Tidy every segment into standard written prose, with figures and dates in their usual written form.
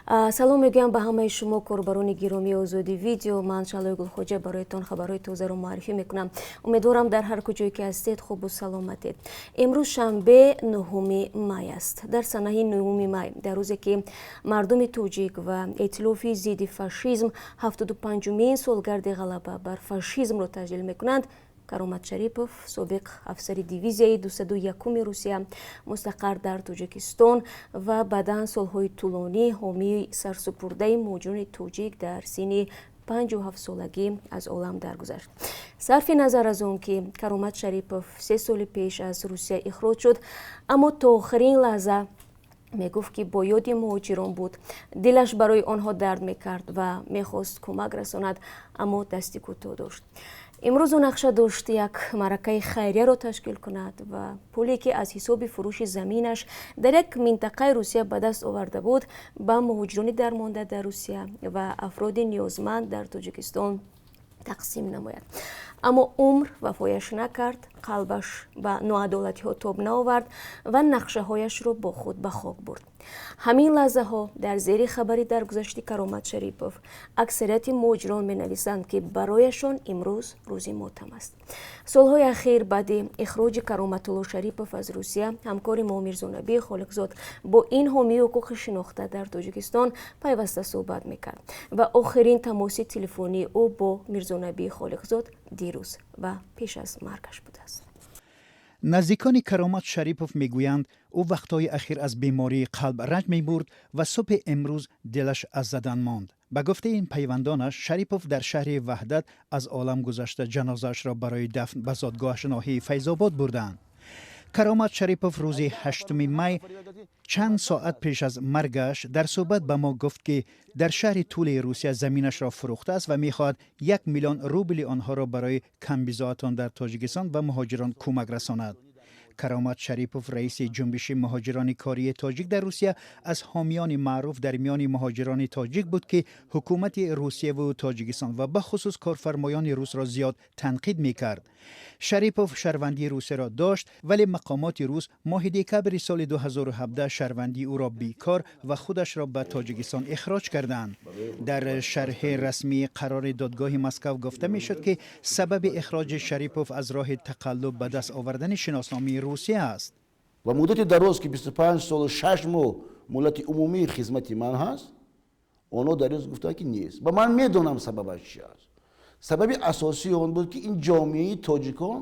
Салом мегӯям ба ҳамаи шумо, корбарони гиромии Озодӣ Видео. Ман Шалои Гулхоҷа бароятон хабарҳои тозаро муаррифӣ мекунам. Умедворам, дар ҳар куҷое ки ҳастед, хубу саломатед. Имрӯз шанбе, 9 май аст. Дар санаи 9 май, дар рӯзе ки мардуми тоҷик ва эътилофи зидди фашизм 75-умин солгарди ғалаба бар фашизмро таҷлил мекунанд, Каромат Шарипов, собиқ афсари дивизияи 201-уми Русия, мустақар дар Тоҷикистон ва баъдан солҳои тӯлонӣ ҳомии сарсупурдаи муҳоҷирони тоҷик, дар синни 57 солагӣ аз олам даргузашт. Сарфи назар аз он ки Каромат Шарипов 3 соли пеш аз Русия ихроҷ шуд, аммо то охирин лаҳза мегуфт, ки бо ёди муҳоҷирон буд, дилаш барои онҳо дард мекард ва мехост кӯмак расонад, аммо дасти кӯтоҳ дошт. Имрӯз ӯ нақша дошт як маъракаи хайрияро ташкил кунад ва пуле ки аз ҳисоби фурӯши заминаш дар як минтақаи Русия ба даст оварда буд, ба муҳоҷирони дармонда дар Русия ва афроди ниёзманд дар Тоҷикистон тақсим намояд. Аммо умр вафояш накард, қалбаш ба ноадолатиҳо тоб наовард ва нақшаҳояшро бо худ ба хок бурд. Ҳамин лаҳзаҳо дар зери хабари даргузашти Каромат Шарипов аксарияти муҳоҷирон менависанд, ки барояшон имрӯз рӯзи мотам аст. Солҳои ахир, баъди ихроҷи Кароматулло Шарипов аз Русия, ҳамкори мо Мирзонабӣ Холиқзод бо ин ҳомии ҳуқуқи шинохта дар Тоҷикистон пайваста суҳбат мекард ва охирин тамоси телефонии ӯ бо Мирзонабӣ Холиқзод дирӯз ва пеш аз маргаш будааст. Наздикони Каромат Шарипов мегӯянд, ӯ вақтҳои ахир аз бемории қалб ранҷ мебурд ва субҳи имрӯз дилаш аз задан монд. Ба гуфтаи ин пайвандонаш, Шарипов дар шаҳри Ваҳдат аз олам гузашта, ҷанозаашро барои дафн ба зодгоҳаш, ноҳияи Файзобод, бурданд. Каромат Шарипов рӯзи 8 май, чанд соат пеш аз маргаш, дар суҳбат ба мо гуфт, ки дар шаҳри Тулаи Русия заминашро фурӯхтааст ва мехоҳад 1 миллион рубли онҳоро барои камбизоатон дар Тоҷикистон ва муҳоҷирон кӯмак расонад. Каромат Шарипов, раиси ҷунбиши муҳоҷирони кории тоҷик дар Русия, аз ҳомиёни маъруф дар миёни муҳоҷирони тоҷик буд, ки ҳукумати Русияву Тоҷикистон ва бахусус корфармоёни русро зиёд танқид мекард. Шарипов шаҳрвандии Русияро дошт, вале мақомоти рус моҳи декабри соли 2017 шаҳрвандии ӯро бекор ва худашро ба Тоҷикистон ихроҷ карданд. Дар шарҳи расмии қарори додгоҳи Москав гуфта мешуд, ки сабаби ихроҷи Шарипов аз роҳи тақаллуб ба даст овардани шиносномаи Русия аст. Ва муддати дароз, ки 25 солу 6 моҳ муҳлати умумии хизмати ман ҳаст, онҳо дар ин гуфтанд, ки нест. Ва ман медонам, сабабаш чи аст. Сабаби асосии он буд, ки ин ҷомеаи тоҷикон,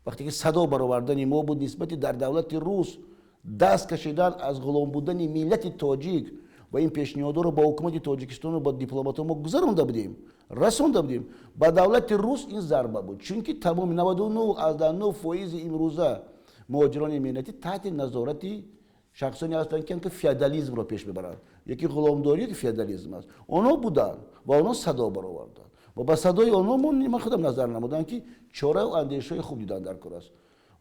вақте ки садо баровардани мо буд нисбати дар давлати рус даст кашидан аз ғулом будани миллати тоҷик, ва ин пешниҳодҳоро ба ҳукумати Тоҷикистону ба дипломатҳо мо гузаронда будем, расонда будем, ба давлати рус ин зарба буд, чунки тамоми 99,9 фоизи имрӯза муҳоҷирони меҳнатӣ таҳти назорати шахсоне ҳастанд, ки феодализмро пеш мебаранд, яки ғуломдорӣ, ки феодализм аст. Онҳо буданд ва онҳо садо бароварданд ва ба садои онҳо ман худам назар намудам, ки чораю андешаҳои хуб дидан дар кор аст.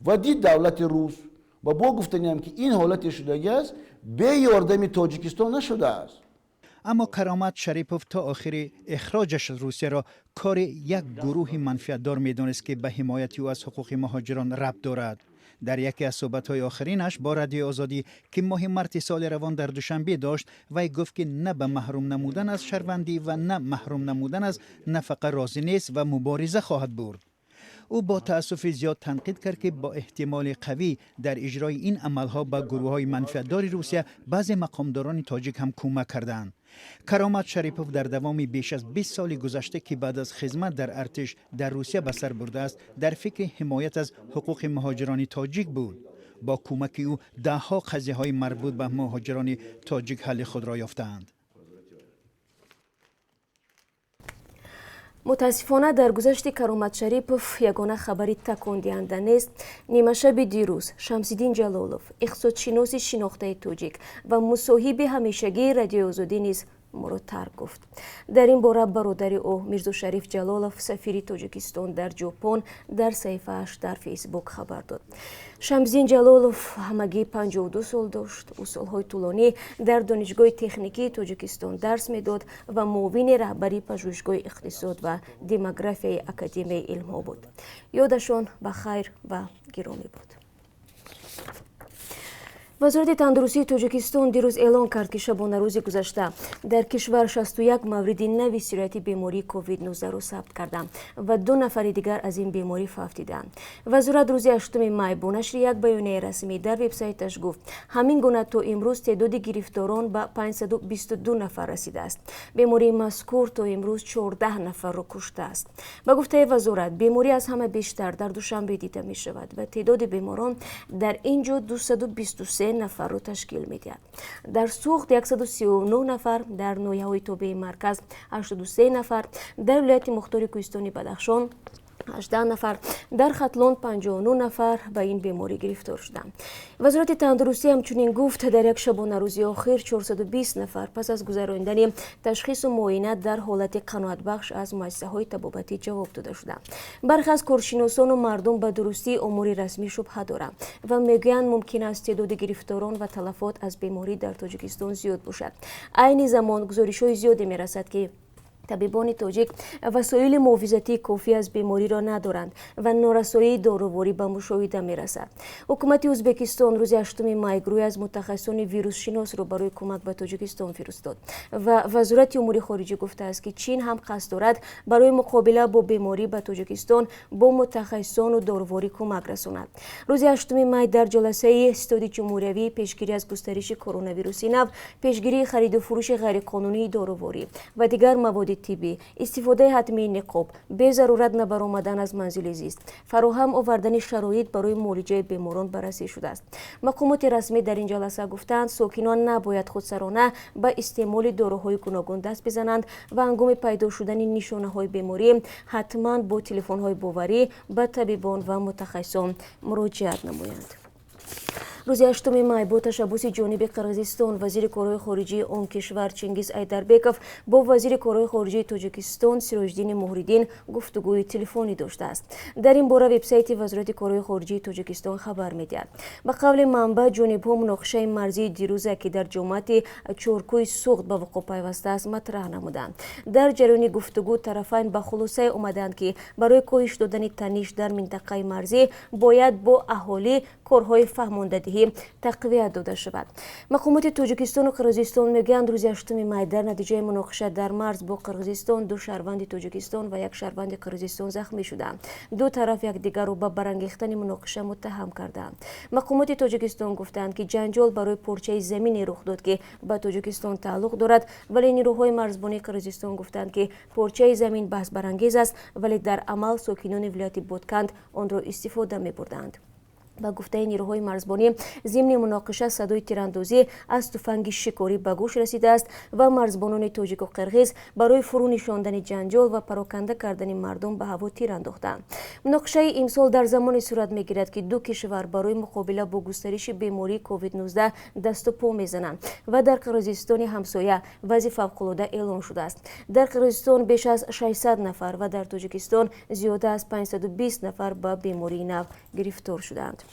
Ва дид давлати рус. Ва бо гуфтаниам, ки ин ҳолате шудагӣ аст, бе ёрдами Тоҷикистон нашудааст. Аммо Каромат Шарипов то охири ихроҷаш Русияро кори як гурӯҳи манфиатдор медонист, ки ба ҳимояти ӯ аз ҳуқуқи муҳоҷирон рабт дорад. Дар яке аз суҳбатҳои охиринаш бо Радиои Озодӣ, ки моҳи марти соли равон дар Душанбе дошт, вай гуфт, ки на ба маҳрум намудан аз шаҳрвандӣ ва на маҳрум намудан аз нафақа розӣ нест ва мубориза хоҳад бурд. Ӯ бо таассуфи зиёд танқид кард, ки бо эҳтимоли қавӣ дар иҷрои ин амалҳо ба гурӯҳҳои манфиатдори Русия баъзе мақомдорони тоҷик ҳам кӯмак карданд. Каромат Шарипов дар давоми беш аз 20 соли гузашта, ки баъд аз хизмат дар артиш дар Русия ба сар бурдааст, дар фикри ҳимоят аз ҳуқуқи муҳоҷирони тоҷик буд. Бо кӯмаки ӯ даҳҳо қазияҳои марбут ба муҳоҷирони тоҷик ҳалли худро ёфтаанд. Мутаассифона, даргузашти Каромат Шарипов ягона хабари такондиҳанда нест. Нимашаби дирӯз Шамсиддин Ҷалолов, иқтисодшиноси шинохтаи тоҷик ва мусоҳиби ҳамешагии Радиои Озодӣ, низ моро тарк гуфт. Дар ин бора бародари ӯ, Мирзошариф Ҷалолов, сафири Тоҷикистон дар Ҷопон, дар саҳифааш дар Фейсбук хабар дод. Шамсиддин Ҷалолов ҳамагӣ 52 сол дошт. Ӯ солҳои тӯлонӣ дар Донишгоҳи техникии Тоҷикистон дарс медод ва муовини раҳбари Пажӯҳишгоҳи иқтисод ва демографияи Академияи илмҳо буд. Ёдашон ба хайр ва гиромӣ буд. Вазорати тандурустии Тоҷикистон дирӯз эълон кард, ки шабонарӯзи гузашта дар кишвар 61 мавриди нави сирояти бемории COVID-19-ро сабт карданд ва 2 нафари дигар аз ин беморӣ фавтиданд. Вазорат рӯзи 8 май бо нашри як баёнияи расмӣ дар вебсайташ гуфт, ҳамин гуна то имрӯз теъдоди гирифторон ба 522 нафар расидааст. Бемории мазкур то имрӯз 14 нафарро куштааст. Ба гуфтаи вазорат, беморӣ аз ҳама бештар дар Душанбе дида мешавад ва теъдоди беморон дар ин ҷо 223 нафарро ташкил медиҳад. Дар Суғд 139 нафар, дар ноҳияҳои тобеи марказ 83 нафар, дар вилояти мухтори кӯҳистони Бадахшон 18 нафар, дар Хатлон 59 нафар ба ин беморӣ гирифтор шуданд. Вазорати тандурустӣ ҳамчунин гуфт, дар як шабонарӯзи охир 420 нафар пас аз гузаронидани ташхису муоина дар ҳолати қаноатбахш аз муассисаҳои табобатӣ ҷавоб дода шуданд. Бархе аз коршиносону мардум ба дурустии омори расмӣ шубҳа доранд ва мегӯянд, мумкин аст теъдоди гирифторон ва талафот аз беморӣ дар Тоҷикистон зиёд бошад. Айни замон гузоришҳои зиёде мерасад, ки табибони тоҷик васоили муҳофизатии кофӣ аз бемориро надоранд ва норасоии доруворӣ ба мушоҳида мерасад. Ҳукумати Ӯзбекистон рӯзи 8 май гурӯҳе аз мутахассисони вирусшиносро барои кӯмак ба Тоҷикистон фиристод ва Вазорати умури хориҷӣ гуфтааст, ки Чин ҳам қасд дорад барои муқобила бо беморӣ ба Тоҷикистон бо мутахассисону доруворӣ кӯмак расонад. Рӯзи 8 май дар ҷаласаи Ситоди ҷумҳуриявии пешгирӣ аз густариши коронавируси нав, пешгирии хариду фурӯши ғайриқонунии доруворӣ ва дигар маводи тиббӣ, истифодаи ҳатмии ниқоб, безарурат набаромадан аз манзили зист, фароҳам овардани шароит барои муолиҷаи беморон баррасӣ шудааст. Мақомоти расмӣ дар ин ҷаласа гуфтаанд, сокинон набояд худсарона ба истеъмоли доруҳои гуногун даст бизананд ва ҳангоми пайдо шудани нишонаҳои беморӣ ҳатман бо телефонҳои боварӣ ба табибон ва мутахассисон муроҷиат намоянд. Рӯзи 8 май бо ташаббуси ҷониби Қирғизистон вазири корҳои хориҷии он кишвар Чингиз Айдарбеков бо вазири корҳои хориҷии Тоҷикистон Сироҷиддини Муҳриддин гуфтугӯи телефонӣ доштааст. Дар ин бора вебсайти Вазорати корҳои хориҷии Тоҷикистон хабар медиҳад. Ба қавли манбаъ, ҷонибҳо муноқишаи марзии дирӯза, ки дар ҷомаати Чоркӯи Суғд ба вуқӯъ пайвастааст, матраҳ намуданд. Дар ҷараёни гуфтугӯ тарафайн ба хулосае омаданд, ки барои коҳиш додани таниш дар минтақаи марзӣ бояд бо аҳолӣ корҳои фаҳмондадиҳӣ тақвият дода шавад. Мақомоти Тоҷикистону Қирғизистон мегӯянд, рӯзи 8 май дар натиҷаи муноқиша дар марз бо Қирғизистон 2 шаҳрванди Тоҷикистон ва 1 шаҳрванди Қирғизистон захмӣ шуданд. Ду тараф якдигарро ба барангехтани муноқиша муттаҳам карданд. Мақомоти Тоҷикистон гуфтанд, ки ҷанҷол барои порчаи замине рух дод, ки ба Тоҷикистон тааллуқ дорад, вале нерӯҳои марзбонии Қирғизистон гуфтанд, ки порчаи замин баҳсбарангез аст, вале дар амал сокинони вилояти Ботканд онро истифода мебурданд. Ба гуфтаи нерӯҳои марзбонӣ, зимни муноқиша садои тирандозӣ аз туфанги шикорӣ ба гӯш расидааст ва марзбонони тоҷику қирғиз барои фурӯ нишондани ҷанҷол ва пароканда кардани мардум ба ҳаво тир андохтанд. Муноқишаи имсол дар замоне сурат мегирад, ки ду кишвар барои муқобила бо густариши бемории COVID-19 дасту по мезананд ва дар Қирғизистони ҳамсоя вазъи фавқулода эълон шудааст. Дар Қирғизистон беш аз 600 нафар ва дар Тоҷикистон зиёда аз 520 нафар ба бемории нав гирифтор шуданд.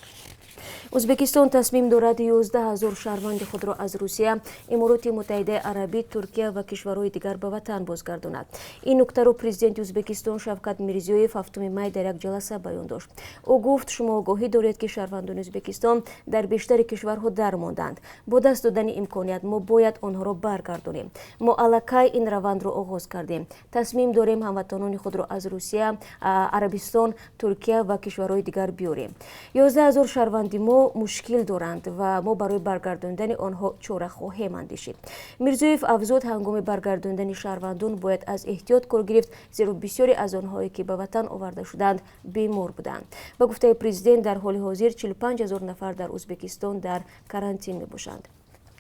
Ӯзбекистон тасмим дорад 11 000 шаҳрванди худро аз Русия, Имороти Муттаҳидаи Арабӣ, Туркия ва кишварҳои дигар ба ватан бозгардонад. Ин нуктаро президенти Ӯзбекистон Шавкат Мирзиёев 7 май дар як ҷаласа баён дошт. Ӯ гуфт, шумо огоҳӣ доред, ки шаҳрвандони Ӯзбекистон дар бештари кишварҳо дармонданд. Бо даст додани имконият мо бояд онҳоро баргардонем. Мо аллакай ин равандро оғоз кардем. Тасмим дорем ҳамватанони худро аз Русия, Арабистон, Туркия ва кишварҳои дигар биёрем. 11 000 шаҳрванди мо мушкил доранд ва мо барои баргардондани онҳо чора хоҳем андешид. Мирзиёев афзуд, ҳангоми баргардондани шаҳрвандон бояд аз эҳтиёт кор гирифт, зеро бисёре аз онҳое ки ба ватан оварда шуданд бемор буданд. Ба гуфтаи президент, дар ҳоли ҳозир 45 000 нафар дар Ӯзбекистон дар карантин мебошанд.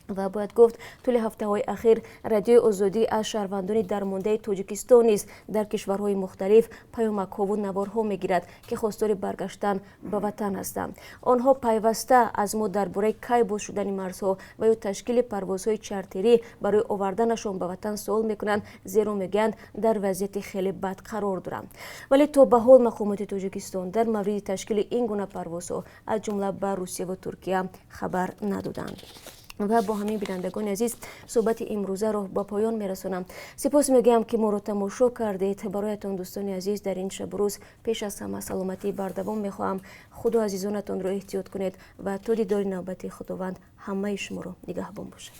Ва бояд гуфт, тӯли ҳафтаҳои ахир Радиои Озодӣ аз шаҳрвандони дармондаи Тоҷикистон низ дар кишварҳои мухталиф паёмакҳову наворҳо мегирад, ки хостори баргаштан ба ватан ҳастанд. Онҳо пайваста аз мо дар бораи кай боз шудани марзҳо ва ё ташкили парвозҳои чартерӣ барои оварданашон ба ватан суол мекунанд, зеро мегӯянд дар вазъияти хеле бад қарор доранд. Вале то ба ҳол мақомоти Тоҷикистон дар мавриди ташкили ин гуна парвозҳо аз ҷумла ба Русия ва Туркия хабар надоданд. Ва бо ҳамин, бинандагони азиз, суҳбати имрӯзаро ба поён мерасонам. Сипос мегӯям, ки моро тамошо кардед. Бароятон, дӯстони азиз, дар ин шабу рӯз пеш аз ҳама саломатии бардавом мехоҳам. Худу азизонатонро эҳтиёт кунед ва то дидори навбати, Худованд ҳамаи шуморо нигаҳбон бошад.